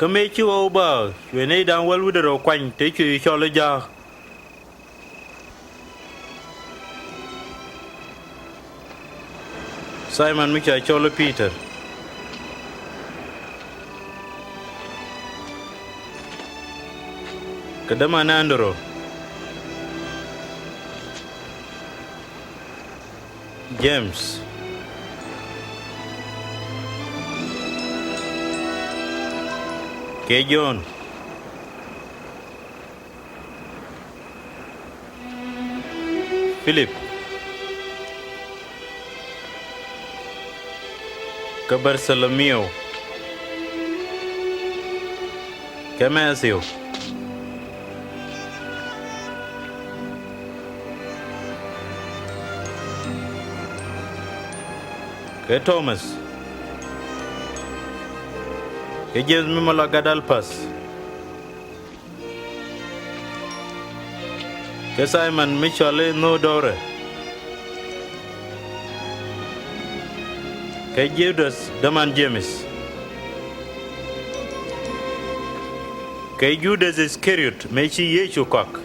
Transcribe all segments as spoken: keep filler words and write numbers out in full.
Kä mëë ci ɣɔw bä, cuɛ nɛy da̱ŋ wäl wi̱cdɛ rɛw kuany, te cuɛ cɔl i̱ ja̱a̱k. Simon mi ca cɔl i̱ Pi̱tɛr, kɛ däman Andro, Jems, kɛ Jɔ̱ɔ̱n, Pilip, kɛ Bartholomew, kɛ Mathiu, kɛ Tomas, kɛ Jems mi mɔ la gat Alpath, kɛ Simon mi cɔal i̱ Nhöödɔrɛ, kɛ Judath däman Jems, kɛ Judath Iskariot mëë ci Yecu kɔak.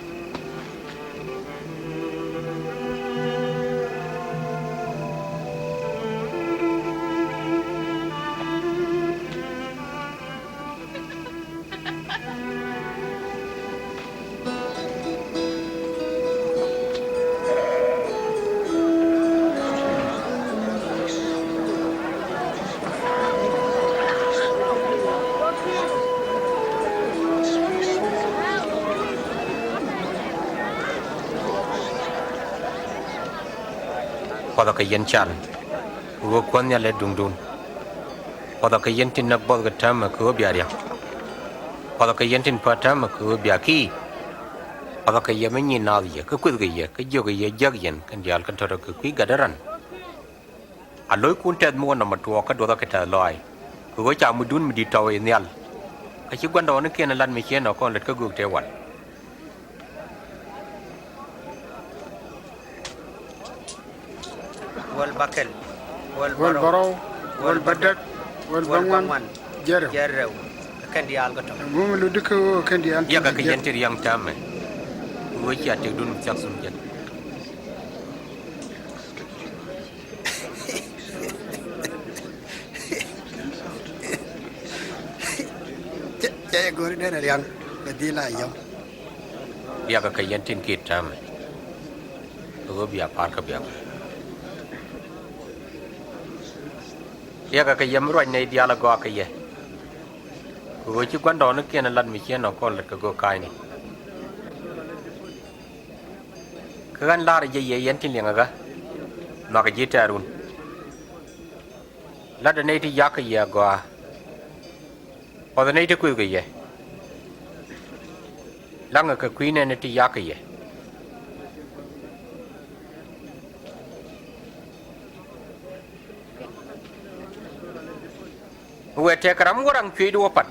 Puɔthɔ kɛ yɛn can, kɛ ɣöö Kuäär Nhial ɛ duŋdun. Puɔthɔ kɛ yɛn tin näk buɔth kɛ täämɛ, kɛ ɣöö bia ria̱ŋ. Puɔthɔ kɛ yɛn tin päät täämɛ, kɛ ɣöö bia ki̱i̱. Puɔthɔ kɛ yɛ mi nyin naath yɛ, kä kuëthkɛ yɛ, kä jiökɛ yɛ jiäk yɛn kɛn diaal kɛn tɔ̱tɔ̱ kɛ kui̱ gat ɛ ran. A lo̱ckun tɛth mi wä nɔmɔ tuɔɔk kä duɔthä kɛ tɛth lɔaac, kɛ ɣöö ca mucdun mi di̱t tɔ̱ i̱ nhial. Kä ci gua̱ndɔɔŋnikiɛn ɛ lat mi ciɛ nɔ kɔn lät kä göök tëë wal. Wäl bäkɛl, wäl bärɔw, wäl bädäk, wäl bäŋuan, jiɛn rɛw. Kɛn diaal kä tɔ̱. Ŋuŋ lutdi kä ɣöö kɛn diaal. Riɛk kɛ yɛn ti ria̱ŋ täämɛ. Ɣöö cia tëkdun mi thia̱k thun jɛn. Cɛ, cɛ yɛ go̱o̱ri derɛ ria̱ŋ kɛ dhil a yɔ̱ŋ. Riɛk kɛ yɛn tin kiɛ täämɛ, kɛ ɣöö bia pa̱a̱r kä bia pa̱a̱r. Riɛk kɛ yɛ mi ruac nɛy diaal a gɔaa kɛ yɛ, kɛ ɣöö ci gua̱ndɔɔŋnikiɛn ɛ lat mi ciɛ nɔ kɔn lät kɛ göök ka̱a̱cni. Kä ɣän la̱rä jɛ yɛ yɛn tin liɛŋɛ ɣä, nhɔakɛ ji̱ tɛ̈run. La̱tdɛ nɛy ti ya̱k kɛ yɛ agɔaa. Puɔthɛ nɛy ti kuëthkɛ yɛ. La̱ŋɛ kɛ kui̱ nɛɛni ti ya̱k kɛ yɛ. Wëë tëëkɛ ram wä raŋ cuëëcdu wä pat.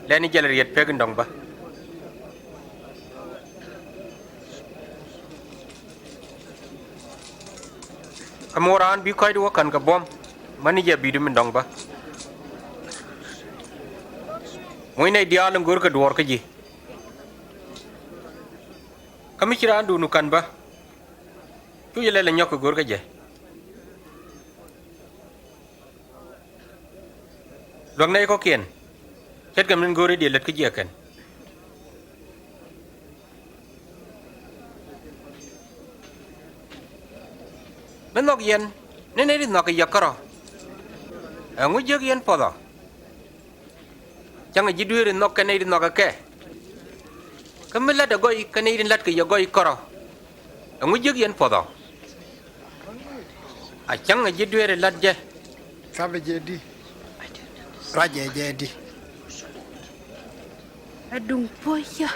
Lɛni jɛl riet pek in dɔ̱ŋ bä. Kä mo̱o̱r raan bi kɔcdu wä ka̱n kɛ buɔ̱m, mäni jɛ bi̱i̱du min dɔ̱ŋ bä. Muc nɛy diaal in görkɛ duɔ̱ɔ̱r kä ji̱. Kä mi ci raandun ka̱n bä, cu jɛ lɛl ɛ nyɔk kɛ görkɛ jɛ. Luäk nɛy kɔ̱kiɛn, ce̱tkɛ min go̱o̱ri diɛ lät kä jiɛkɛn. Mi nhɔk yɛn ni nɛy ti nhɔk kɛ yɛ kärɔ̱, ɛŋu jiäk yɛn puɔ̱thɔ? Cäŋɛ ji̱ dueeri nhɔk kɛ nɛy ti nhɔk kɛ kɛ. Kä mi la̱tdɛ gɔy kɛ nɛy ti la̱tkɛ yɛ gɔy kärɔ̱, ɛŋu jiäk yɛn puɔ̱thɔ? A cäŋ a ji̱ dueeri la̱t jɛ. Tha̱pɛ jɛ di. Ruacɛ jɛ di. Aduŋ puɔ̱cä.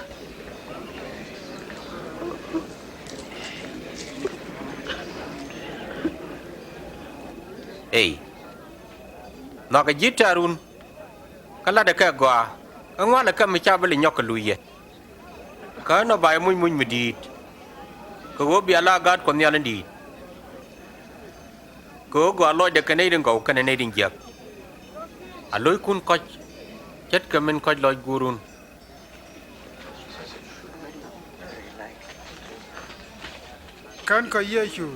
Ey. Nhɔakɛ ji̱ tɛ̈run. Kä la̱tdɛ kɛ gɔaa, kä ŋuanɛ kɛ mi ca bi lɛ nyɔk kɛ luc yɛ. Kä nɔ ba yɛ muc muc mi di̱i̱t, kɛ ɣöö bia la gaat Kuɔth Nhial in di̱i̱t. Kɛ ɣöö gɔaa lɔcdɛ kɛ nɛy tin gɔw kɛnɛ nɛy tin jiäk. A lo̱ckun kɔ̱c Ce̱tkɛ min kɔ̱c lɔc guurun. Kän kɔ Yecu.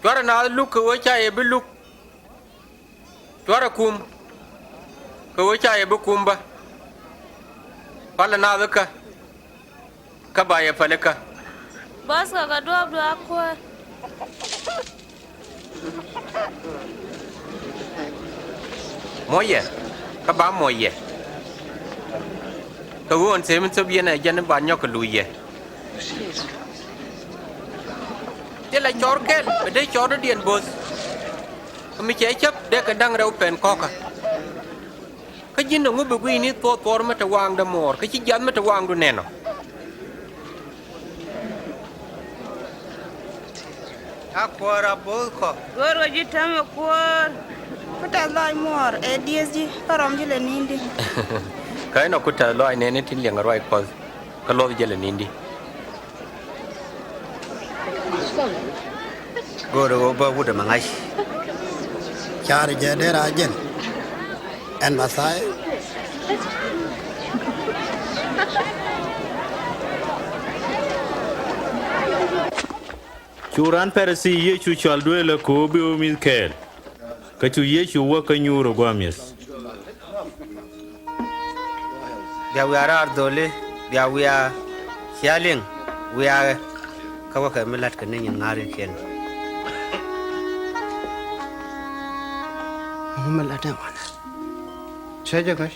Cuarɛ naath luk kɛ ɣöö ca yɛ bi luk. Cuarɛ kum kɛ ɣöö ca yɛ bi kum bä. Palɛ naath kä, kä ba yɛ pälikä. Bɔskɔ kɛ duɔ̱ɔ̱pdu a Kuäär. Muɔyɛ, kä ba muɔyɛ. Kɛ ɣöö ɛn thëë min thöp yɛn ɛ jɛn ba nyɔk kɛ luc yɛ. Thilɛ cɔɔr kɛl bɛ dee cɔɔr dɔ̱diɛn bo̱th. Kä mi cɛ cäp dee kɛ da̱ŋ rɛw pɛn kɔ̱kä. Kä ji̱n ɛŋu bi gui̱ni thuɔɔth thuɔɔr mi te waŋdä muɔɔr kä ci jiath mi te waŋdu nɛn ɔ? A Kuäär a bo̱o̱th kɔ. Go̱o̱r ɣä ji̱ täämɛ Kuäär. Ku tɛth lɔaac muɔɔr ɛ dieth ji̱ kä rɔm ji̱ lɛ ni̱n di. Kä inɔ ku tɛth lɔaac nɛɛni tin liɛŋ ruac Kuɔth kä luɔth jɛ lɛ ni̱n di. Go̱o̱rɛ ɣöö bä wut ɛmɛ ŋa̱c. Ca̱r jɛ dee raar jɛn ɛn Mɛthia. Cu raan Pɛrɛthi Yecu cɔal dueelä kɛ ɣöö bi ɣöö mi̱th kɛɛl. Kä cu Yecu wä kä nyuur ɛ gua̱a̱th mi̱eth. Bia wiaa raar dholi, bia wiaa cia liŋ wiaa ɣɛ. Kä wäkɛ mi la̱tkɛ ni nyin ŋa̱rikiɛn. Ŋu mi la̱t ɛn wanɛ? Cä jɛ ŋäc.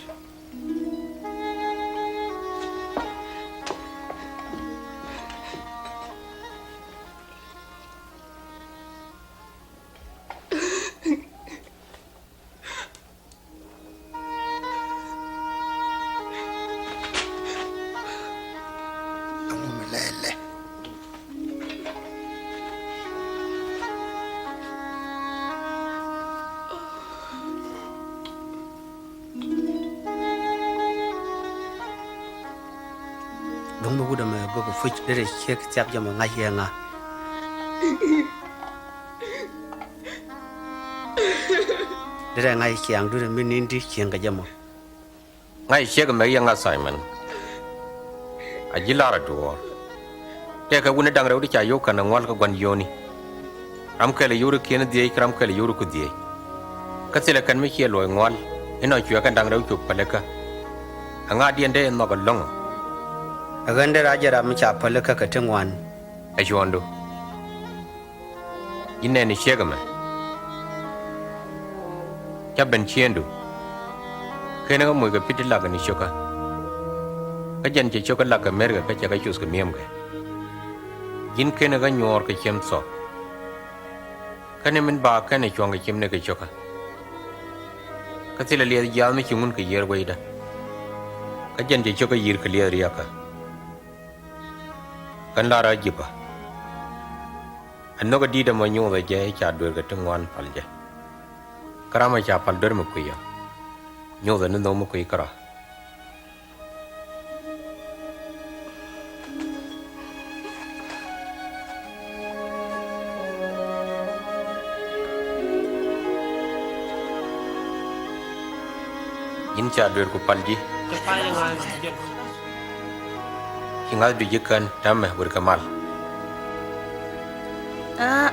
Duŋ mi wut ɛmɛ bä kɛ puc derɛ ciek thiap jɛ mɔ ŋa̱c yɛ ŋa. Derɛ ŋa̱c ciaŋ duŋ mi ni̱n di cieŋ kɛ jɛ mɔ. Ŋa̱c ciek ɛmɛ yɛ ŋa Simon. A ji̱ lar a duɔ̱ɔ̱r. Tëëkɛ wuni da̱ŋ rɛw di ca yio̱w kän ɛ ŋual kä gua̱n yio̱o̱ni. Ram kɛl ɛ yio̱w ri kiɛn dhiec kä ram kɛl ɛ yio̱w ri ku dhiec. Kä thilɛ kɛn mi ciɛ luɔc ŋual inɔ cuɛ kɛn da̱ŋ rɛw cop pälikä. Ɛŋa diɛn dee nhɔk ɛlɔ̱ŋ? Ɛ ɣän dee rac jɛ ram mi ca pälikä kɛ ti ŋuan. Ɛ cuɔ̱ɔ̱ŋdu. Ji̱n nɛɛni ciek ɛmɛ. Ca ben ciëëŋdu. Ken kä moc kɛ pi̱t ti lak kɛ ni cio̱kä. Kä jɛn cɛ cio̱kä lak kɛ merkɛ kä cɛ kɛ cuth kɛ mi̱emkɛ. Ji̱n ken kä nyuɔɔr kɛ ciem thɔk. Kä ni min ba kɛn ɛ cuɔ̱ŋ kɛ ciem ni kɛ cio̱kä. Kä thilɛ liɛth jiaath mi ci ŋun kɛ yiër wecdä. Kä jɛn cɛ cio̱kä yi̱r kɛ liɛth riakä. Kɛn lar a ji̱pä. Ɛ nhök ɛ di̱t ɛmɔ nyothɛ jɛ ca dueerkɛ ti ŋuan pal jɛ. Kä ram ɛ ca pal duer mi kui̱ ɔ nyothɛ ni nhök mi kui̱ kärɔa. Ji̱n ca duer ku pal ji̱. Ci ŋa̱thdu ji̱ kän täämɛ wër kɛ mal. Aa,